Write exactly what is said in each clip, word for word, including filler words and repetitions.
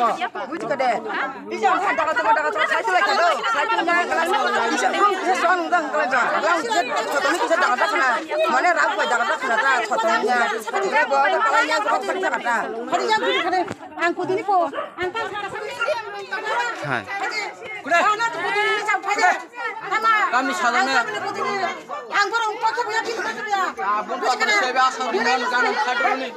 Buji ka de. Bisa ang daga tama daga tama sai tulai ka do. Sai tulai ka. Bisa ang bisa soal nang daga tama. Lang je sotoni bisa daga tama na. Mane rak bai daga tama na ta sotoni na. Rak bai daga tama na. Hari yang buji ka de. Ang kudini po. Ang kan kata sampai. Hai. Kami salonge. Ang borok kok buya, kini kok buya. Abang kok buya, saya biasa dengan ganang kadroni.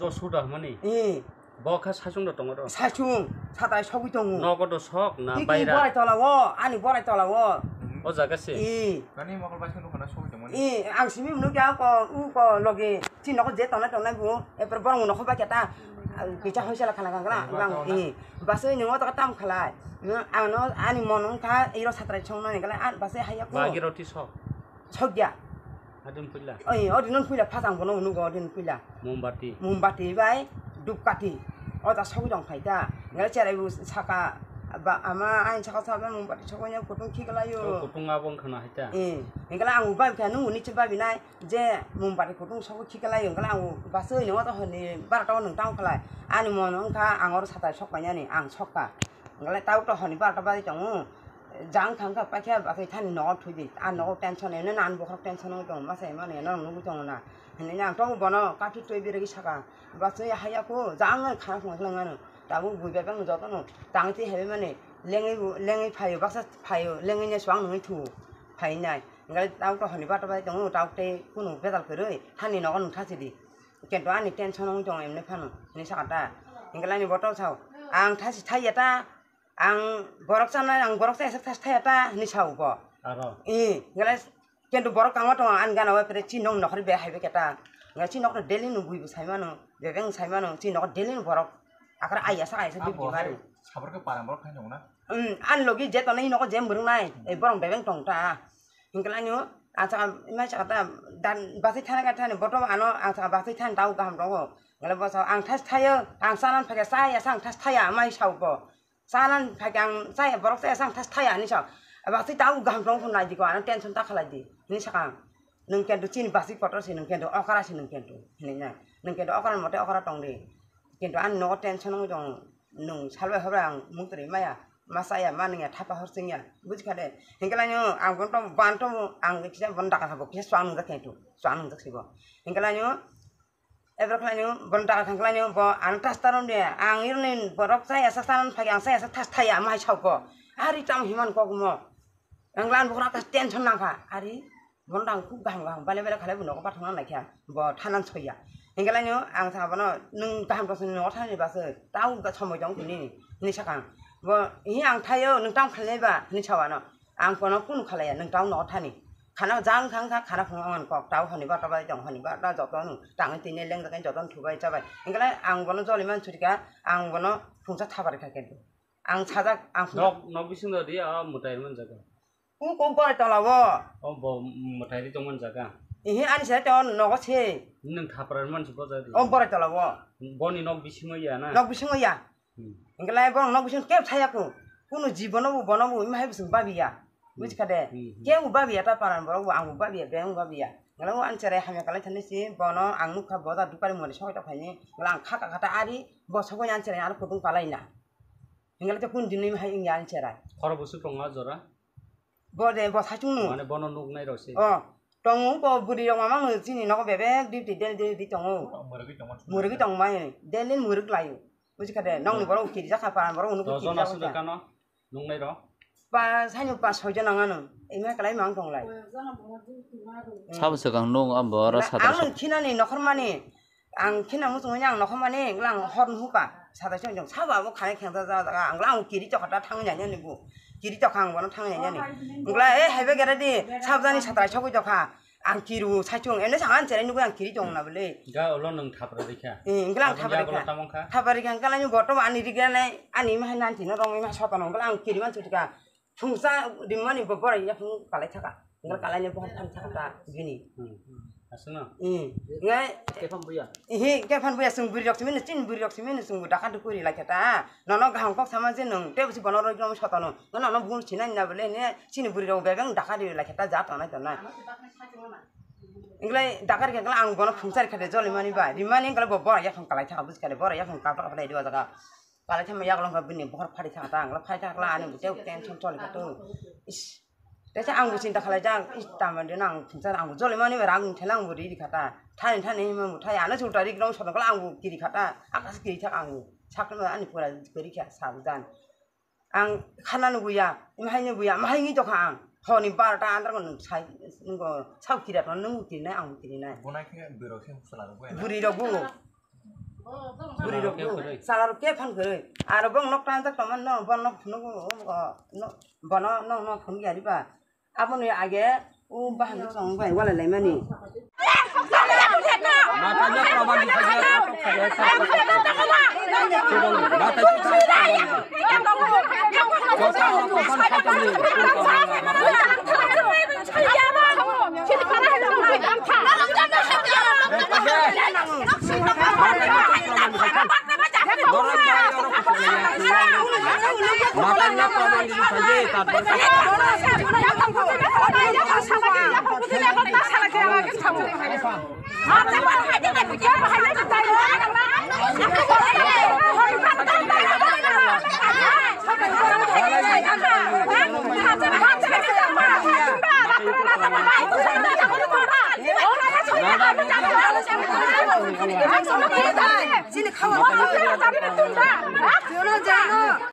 To suda mani. Eh. Bo kha saichung do tongo do. Saichung, satrai sogwi tongo. Nogo do sok na Tiki baira. Borai tola o, ani borai tola o. O jaga se. Eh. Nani mokol bai sung do khana sogwi tongmani. Eh, ang simi munu kya ko, u ko loge. Chi nogo je tonai tonai bu. Epor borong nogo ba keta. Kicha hoisala khana kangla. Bang, eh. Basoi nungo to tam khalai. Ano ani mon wngkha, iro satrai song nani kala, an basoi haya ko. Bagi roti sok. Sokya. Adin puila. Oi, odin puila phasang bono nugo odin puila. Mombati. Mombati bai dupkati. O ta sokwi tong phai ta. Ngal cherai bu saka ba ama ain saka saka mombati sokwi nya kutung khikalayo. O kutung abong khana hai ta. Eh, engkala ang ubai kha nung uni chibai binai je mombati kutung sokwi khikalayo engkala ang basoi no ta honi barata nung tang khalai. Ani mon wngkha ang oro satai sok painani ang sokka. Ngalai tau to honi barata bai tongo. Jang thang kha paikha basai thani nogo thudi. A nogo tension eno nan bokhorok tension oi tongo masa ema ne no nugui tongo na. Hini ang tongo bono kathi twi biregi saka. Basai haya ko jang khana khna khna ngano. Tabuk bui bebak no joto no tang ti hebe mane lengui lengui phaio baksa phaio lengui ne swang nungui thu phai nai. Ngalai tau to honi barata bai tongo tau te kunu bedal kwrwi thani nogo nung thasi di. Kento ani tension wng tong emne phano hinwi saka ta. Hingke laini boto sao. Ang thasi thaiya ta. Ang borok chana ang borok cha thasi thaiya ta hinwi sao bo. Aro. I, hingke lai kento borok kangma tongo ani gana o pere chi nok nokhor be hai be keta. Ngai chi nok daily no bui bo sai mano. Bebeng sai mano chi nok daily no borok. Akara ai asa ai asa duty mari. Sabor ke parang borok khai nong na. Um, an logi je tonai nok je murung nai. E borok bebeng tong ta. Hingke lainio, ang saka, ima saka ta, dan, basai thani ka thani, botom ano, ang saka basai thani tau kaham tongo. Ngale bo sao, ang thas thayo, ang sanan phage saya, sang thas thaya, amai sao bo. Sanan phage ang saya, borok saya, sang thas thaya, ani sao. Basai tau kaham tongo, nai di ko, ano tension ta khalai di. Ni saka, nung kento chini basai kotor si, nung kento okara si, nung kento. Hini na, nung kento okara mote okara tong di. Kintu ani nogo tension wngwi tongo. Nwng salbai horbai ang muktrwi maya, ma chaya, ma nungya, thapa hor chwngya, bujikha de. Hinkhe laino ang bono tamo, ban tamo, ang kisa bono dakar habo, kisa chuang nungjak khe tu, chuang nungjak sibo. Hinkhe laino, ebro khlaino, bono dakar thang khlaino, bo ano tas tarom de, ang ironi borok chaya sa sanan phai, ang chaya sa tas thaya, ma hai sao ko. Ari tamo himan kok mo. Ang lan bokra tas tension nangkha, ari. Bono ang khub gaham gaham bale bale khalai bo nogo bathang nang laikha bo thanan soya. Hingke laino ang saka bono nwng gaham tongsa nogo thani base tao somoi tong tini hinwi saka ang. Bo hi ang thaio nwng tamo khalai ba hinwi sao ano. Ang bono kunu khalaiya nwng tamo nogo thani. Khana jang thang kha khana phungo ang kok tao honi ba tabai tong honi ba ta joto nwng tangwi tini leng jakai joto thubai chabai. Hingke lai ang bono joli man surika ang bono phungsa thabar kha khe. Ang sajak ang phungsa. Nok nok bisingo di a mwtai man jaga. Kung kung borai tola o. O bo mwtai ri tongmani jaga. Ihi ani se to nogo se. Nwng thapra mansi boja di. O borai tola o. Boni nok bisingo ya na. Nok bisingo ya. Hmm. Engkhe lai borok nok bisingo kebo thaya ko. Kunu jibono bo bono bo ima hai bising babiya. Hmm. Bujikha de. Hmm, hmm. Kebo babiya ta paran borok bo ang bo babiya beng babiya. Ngala o ani cherai hamya kalai thani si bono ang nukha boda dukari mori sokoi ta phaini. Ngala ang kha kha ta ari bo sokoi ani cherai aro kutung kalai na. Engkhe lai to kun dinwi hai wngya ani cherai. Khoro busu tongo jora. Bo de bo saichung no. Mane bono nuknai rok se. Oh, tongo bo bwrwi rok mamang no chini nogo bebek duty daily daily di tongo. Mwrwgwi tongmani. Mwrwgwi tongmani. Daily mwrwk laio. Bujikha de, nokni borok kirijak kha paran borok nukwi kirijak kha. Dojon aswk kano nuknai rok. Ba saino pas soi jon nangano. Ema kalai mang tonglai. Sabo swkang nuk abo oro satra. Ang nung khinani nokhormani. Ang khina muchungwi ang nokhormani, engla ang hor nuhuka. Sata song jong sabo abo khanai khengsa ja jaga, engla ang kiri chokha ta thangwi nanya ni bu. Kiri chokha ang bono thangwi nanya ni. Engla e haibe gere di, sabjani satra sogwi chokha. Ang kiru saichung, ene sangan cherai nugwi ang kiri chong na bole. Ga ulo nung thapra rikha. Eh, engla ang thapra rikha. Thapra rikha, engla ni botom ani rikha nai, ani ma hai nanti no rong ma sotano, engla ang kiri man chutika. Phungsa rimani bo borai yaphang kalai thaka. Ngal kalai ni bohor thang thaka ta bini. Hmm. Aswkno? Hmm. Ngai. Kephan buya. Ihi, kephan buya, chwng bwrwi rok simi, chin bwrwi rok simi, chwng bo dakha dukhu ri lai kha ta. Nono gaham kok sama je nwng, tei bwsi bono roi rong sotano. Nono bun sinai na bole ne, chini bwrwi rok bebeng dakha ri lai kha ta, ja tonai tonai. Inglai dakha ri kha ang bono phungsa ri kha de joli mani ba. Rimani inglai bo borai yaphang kalai thaka bwsi kha de, borai yaphang kapra kapra ri o jaga. Kalai thangma yaklong kha bini bokhor phari thang ta, ang phari thang kla ani bwtwi tension choli kha tu. Is, tesa ang bo chinta khalai jak, is, tamo de nang phungsa ang bo joli mani rang thela ang bo ri kha ta. Thani thani hima bo thai ano chuta ri grong sono kla ang bo kiri kha ta. Akas kiri thak ang bo. Sakno ani pura kiri kha sa bo jan. Ang khana no buya, mahai no buya, mahai ngi to kha ang. Honi barota andar ko nung sai, nung ko sau kiri to nung kiri nai ang kiri nai. Bonai khe bwrwi rok se musala rok bo. Bwrwi rok bo. Bwrwi rok, sala rok khe phang kwrwi. Aro bong nok tangjak tongma no, bon nok phunuk, bono no no phunuk yari ba. Aboni age o bahan song bai wala laimani.